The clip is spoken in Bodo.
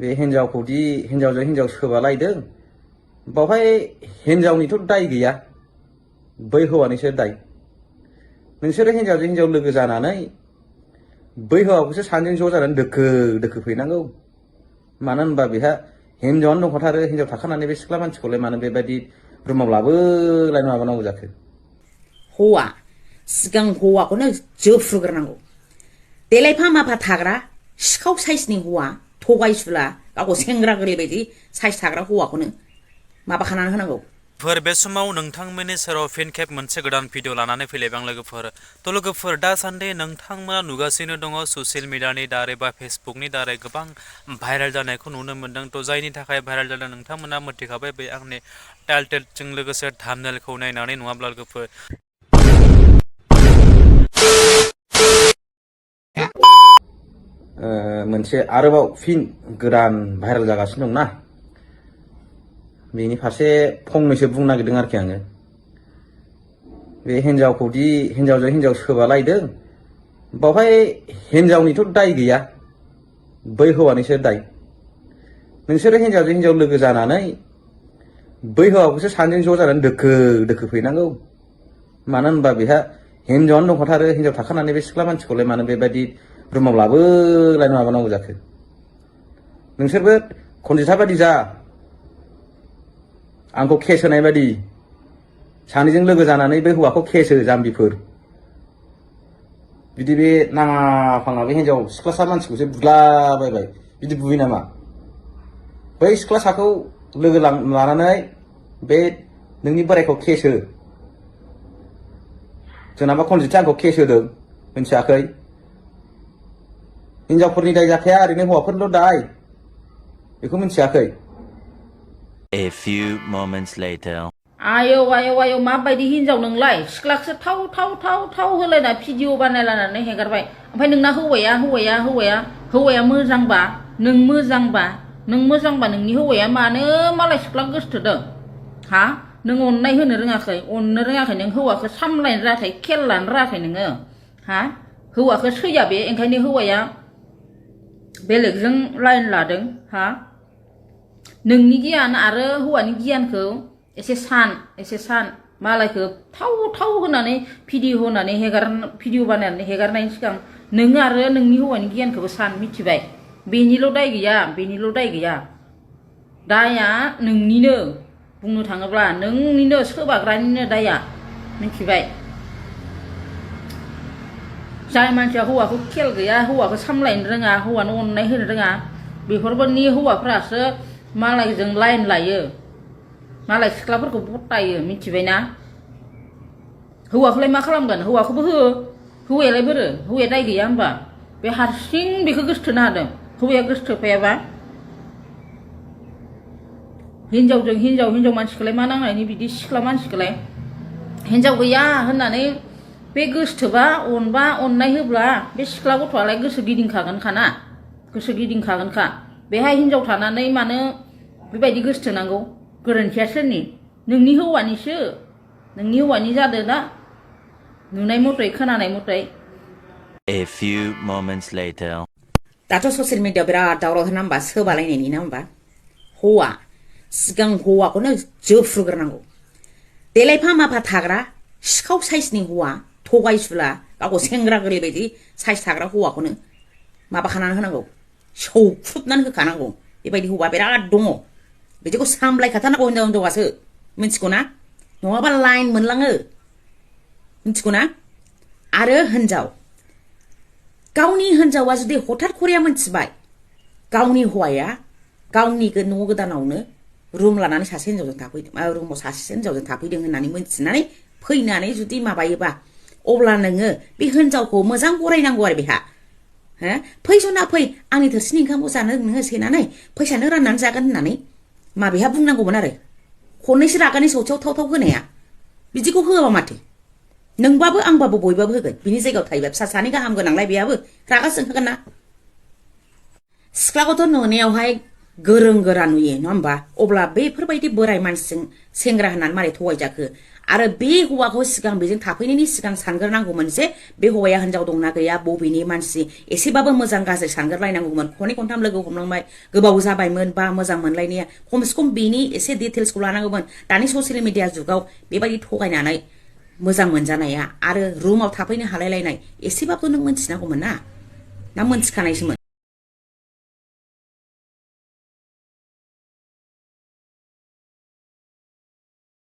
बे हिनजावखौदि हिनजावजों हिनजाव सोबालायदों बावहाय हिनजावनिथ' दाय गैया बै हौवानिसो दाय नोंसोरो हिनजावजों हिनजाव लोगो जानानै बै हौवाखौसो सानैजों ज' जानानै दोखो दोखो फैनांगौ मानो होनबा बेहा हिनजावानो दंखाथारो हिनजाव थाखानानै बे सिख्ला मानसिखौलाय मानो बेबायदि रुमाव लाबोलायनो माबानांगौ जाखो हौवा सिगां हौवाखौनो जोफ्रुग्रोनांगौ देलायफा माफा थाग्रा सिखाव साइसनि हौवा थगायसुला गावखौ सेंग्रा गोरलै बायदि साइस थाग्रा हौवाखौनो माबा खानानै होनांगौ बे समाव नोंथांमोननि सेराव फिन खेब मोनसे गोदान भिडिअ लानानै फैलायबाय आं लोगोफोर दासान्दि नोंथांमोना नुगासिनो दङ ससियेल मिडियानि दारै बा फेसबुकनि दारै गोबां भाइरेल जानायखौ नुनो मोन्दों थ' जायनि थाखाय भाइरेल जादों नोंथांमोना मिथिखाबाय बे आंनि टाइटेलजों लोगोसे थाम्बनेलखौ नायनानै नङाब्ला लोगोफोर मोनसे आरोबाव फिन गोदान भाइरेल जागासिनो दंना बेनि फारसे फंनैसो बुंनो नागिरदों आरोखि आङो बे हिनजावखौदि हिनजावजों हिनजाव सोबालायदों बावहाय हिनजावनिथ' दाय गैया बै हौवानिसो दाय नोंसोरो हिनजावजों हिनजाव लोगो जानानै बै हौवाखौसो सानैजों ज' जानानै दोखो दोखो फैनांगौ मानो होनबा बेहा हिनजावानो दंखाथारो हिनजाव थाखानानै बे सिख्ला मानसिखौलाय मानो बेबायदि रुमाव लाबोलायनो माबानांगौ जाखो नोंसोरबो खनजिता बायदि जा आंखौ केस होनाय बायदि सानैजों लोगो जानानै बे हौवाखौ केस हो जाम्बिफोर बिदि बे नाङा फाङा बे हिनजाव सिख्लासा मानसिखौसो बुलाबायबाय बिदि बुयो नामा बै सिख्लासाखौ लोगो लानानै बे नोंनि बोरायखौ केस हो जोंनाबा खनजिता आंखौ केस होदों मिथियाखै हिनजावफोरनि दाय जाखाया ओरैनो हौवाफोरल' दाय बेखौ मिथियाखै A few moments later. आयौ माबायदि हिनजाव नोंलाय सिख्लाखौसो थाव होलायना भिडिअ बानायलायनानै हेगारबाय ओमफ्राय नोंना हौवाया मोजांबा नों मोजांबा नोंनि हौवाया मानो मालाय सिख्ला गोसथोदों हा नों अननाय होनो रोङाखै नों हौवाखौ सामलायनो रोङाखै खेल लानो रोङाखै नोङो हा हौवाखौ सैया बे ओंखायनो हौवाया बेलेगजों लाइन लादों हा नोंनि गियान आरो हौवानि गियानखौ एसे सान मालायखौ थाव होनानै भिडिअ बानायनानै हेगारनायनि सिगां नों आरो नोंनि हौवानि गियानखौबो सान मिथिबाय बेनिल' दाय गैया दाया नोंनिनो बुंनो थाङोब्ला नोंनिनो सोबाग्रानिनो दाया मिथिबाय जाय मानसिया हौवाखौ खेल गैया हौवाखौ सामलायनो रोङा हौवानो अननाय होनो रोङा बेफोरबायदि हौवाफ्रासो मालायजों लाइन लायो मालाय सिख्लाफोरखौ बटायो मिथिबायना हौवाखौलाय मा खालामगोन हौवाखौबो हो हौवायालाय बोरो हौवाया दाय गैया होमबा बे हारसिं बेखौ गोसथोनो हादों हौवाया गोसथोफायाबा हिनजावजों हिनजाव मानसिखौलाय मा नांनायनि बिदि सिख्ला मानसिखौलाय हिनजाव गैया होननानै बे गोसथोबा अनबा अननाय होब्ला बे सिख्ला गथ'आलाय गोसो गिदिंखागोनखा बेहाय हिनजाव थानानै मानो बेबायदि गोसथोनांगौ गोरोन्थिया सोरनि नोंनि हौवानि जादों दा नुनाय मथै खोनानाय मथै A few moments later. दाथ' ससियेल मिडियाआव बिराद दावराव होना होमबा सोबालायनायनि ना होमबा हौवा सिगां हौवाखौनो जोफ्रुग्रोनांगौ देलायफा माफा थाग्रा सिखाव साइसनि हौवा थगायसुला गावखौ सेंग्रा गोरलै बायदि साइस थाग्रा हौवाखौनो माबा खानानै होनांगौ सौख्रुबनानै होखानांगौ बेबायदि हौवा बिराद दङ बिदिखौ सामलायखाथारनांगौ हिनजावासो मिथिगौ ना नङाबा लाइन मोनलाङो मिथिगौ ना आरो गावनि हिनजावा जुदि हठात खरिया मोनथिबाय गावनि हौवाया गावनि न' गोदानावनो रुम लानानै सासे हिनजावजों थाफैदों रुमाव सासे हिनजावजों थाफैदों होननानै मोनथिनानै फैनानै जुदि माबायोबा अब्ला नोङो बे हिनजावखौ मोजां बरायनांगौ आरो बेहा फैसना फै आंनि थोरसिनि ओंखामखौ जानो नोङो सेनानै फैसानो राननानै जागोन होननानै माबेहा बुंनांगौमोन आरो खननैसो रागानि सौथियाव थाव होनाया बिदिखौ होआबा माथो नोंबाबो आंबाबो बयबाबो होगोन बिनि जायगायाव थायोबा फिसा सानै गाहाम गोनांलाय बेयाबो रागा जोंखागोन ना सिख्लाखौथ' नुनायावहाय गोरों गोरा नुयो नङा होमबा अब्ला बेफोरबायदि बोराय मानसिजों सेंग्रा होननानै मारै थगायजाखो आरो बे हौवाखौ सिगां बेजों थाफैनायनि सिगां सानग्रोनांगौमोन जे बे हौवाया हिनजाव दंना गैया बबेनि मानसि एसेबाबो मोजां गाज्रि सानग्रोलायनांगौमोन खनै खनथाम लोगो हमलांबाय गोबाव जाबायमोन बा मोजां मोनलायनाया खमसे खम बेनि एसे डिटेल्सखौ लानांगौमोन दानि ससियेल मिडिया जुगाव बेबायदि थगायनानै मोजां मोनजानाया आरो रुमाव थाफैनो हालायलायनाय एसेबाबो नों मोनथिनांगौमोन ना मोनथिखानायसोमोन